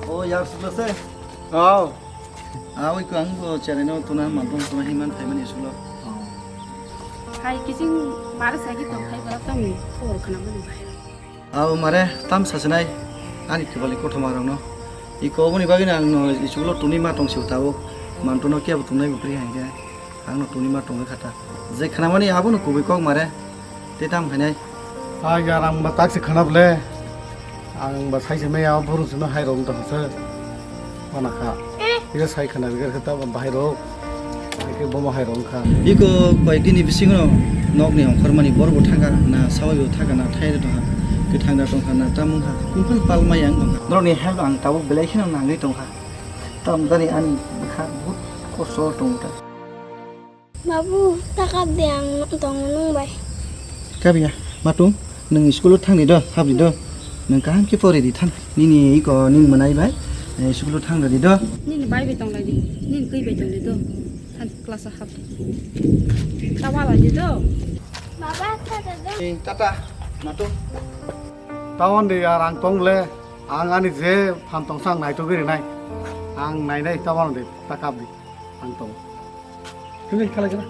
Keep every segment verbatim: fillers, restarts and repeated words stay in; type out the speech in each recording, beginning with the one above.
O yar sukla se. Oh. Ah, oi ko ang bo chere no tuna ma tong tuna himan phai mani sulo. Hai kising mara sagi tong phai bara tong ni khobor khana mani bai. Abo mare tam sasinai ani kebali kothoma rokno. Iko oboni bagwi ang no isuklo tuni ma tong siu tabo. Mantono kebo tungnai bukri hangke. Ang no tuni ma tongwi khata. Je khnamani abono kubui kok mare. Te tam khainai. Ah, yar ang ba tak se khana ble. Ang ba sai se me ya buru se me hai rong tong se. Mana kha. Ira sai khana ri kha ta bahai rok. Ai khe bomo hai rong kha. Iko koi dini bisingo nok ni ongkhor mani bor bo thangkha na sawai bo thangkha na thai tongkha. Kwthang da tongkha na tamung kha. Kumpul pal mai ang tongkha. Norok ni help ang tabuk belai kheno nangwi tongkha. Tam dani ani bwkha but kosto tongkha. Babu, ta kap di ang tong nung bai. Kap ya, matung, nung school o thang di do, hap di do. Nung kaham khe pori di thang. Nini iko ning manai bai, eh, school o thang di do. Nini bai bai tong lai di, nini kwi bai tong lai do. Than class o hap. Ta wala di do. Baba, ta ta do. Eh, tata, matung. Tawan di ya rang tong le, ang ani je phan tong sang nai to giri nai. Ang nai nai tawan di, ta kap di. Ang tong. Kini kala kala.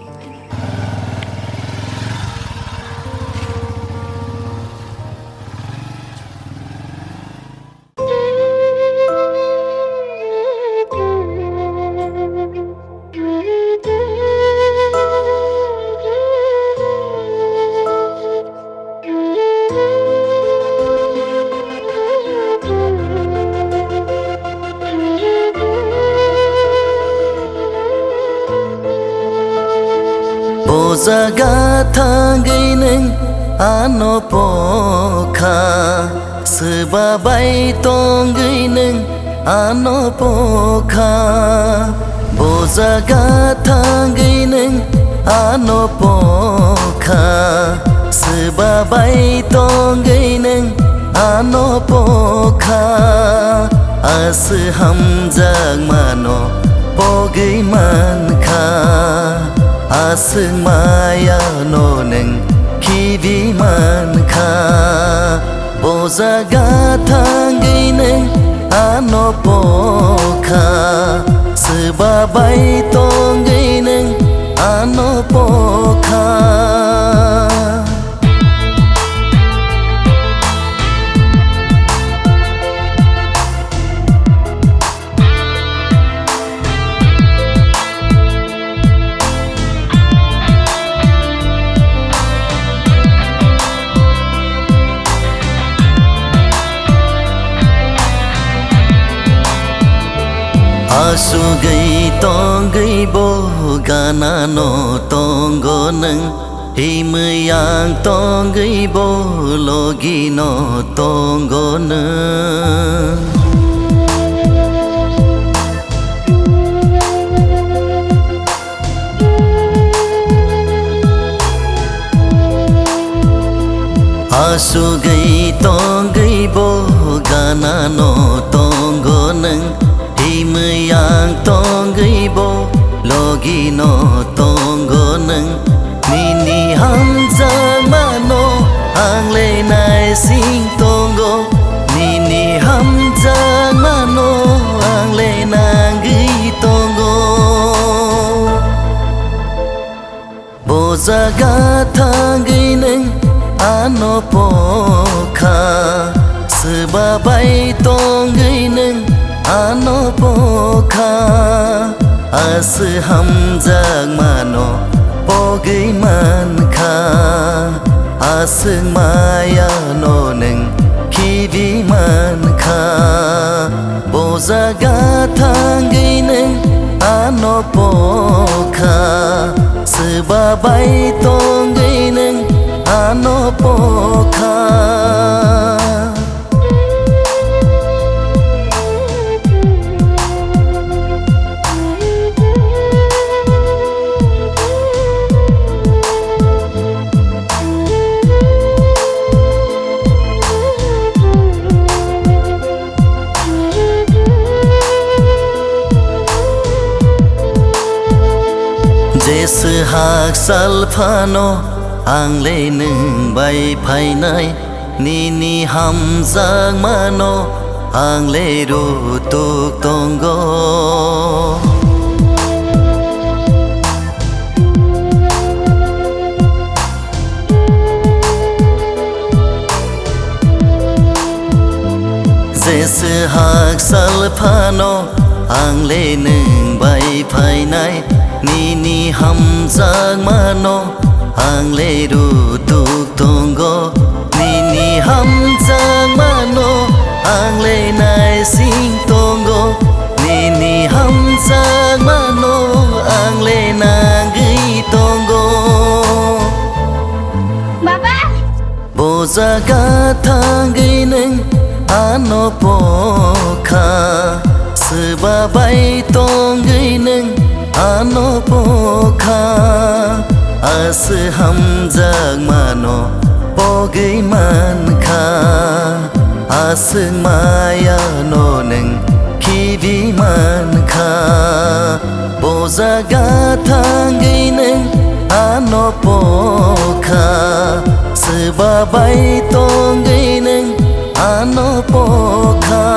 O jaga thangwi nwng ano pokha, swba bai tongwi nwng ano pokha, bo jaga thangwi nwng ano pokha, swba bai tongwi nwng ano pokha, aswk hamjakmano pogwi mankha, aswk mayano nwng khibi mankha. Bo jaga thangwi nwng ano pokha, swba bai tongwi nwng ano pokha. Asugwi tongwi bo ganano tongo nwng. Himwi ang tongwi bo logino tongo nwng. Asugwi tongwi bo ganano tongo nwng. Himwi ang tongwi bo logino tongo nwng. Nini hamjakmano ang le naising tongo. Nini hamjakmano ang le nangwi tongo. Bo jaga thangwi nwng ano pokha, swba bai tongwi nwng ano pokha, aswk hamjakmano pogwi mankha, aswk mayano nwng khibi mankha. Bo jaga thangwi nwng ano pokha, swba bai tongwi nwng ano pokha. Jesa hakchal phano ang le nwng bai phainai, Nini hamjakmano ang le rutuk tongo. Jesa hakchal phano ang le nwng bai phainai, nini hamjakmano ang le rutuk tongo. Nini hamjakmano ang le naising tongo, nini hamjakmano ang le nangwi tongo. Baba! Bo jaga thangwi nwng ano pokha, swba bai tongwi nwng ano pokha. Aswk hamjakmano pogwi mankha, aswk mayano nwng khibi mankha. Bo jaga thangwi nwng ano pokha, swba bai tongwi nwng ano pokha.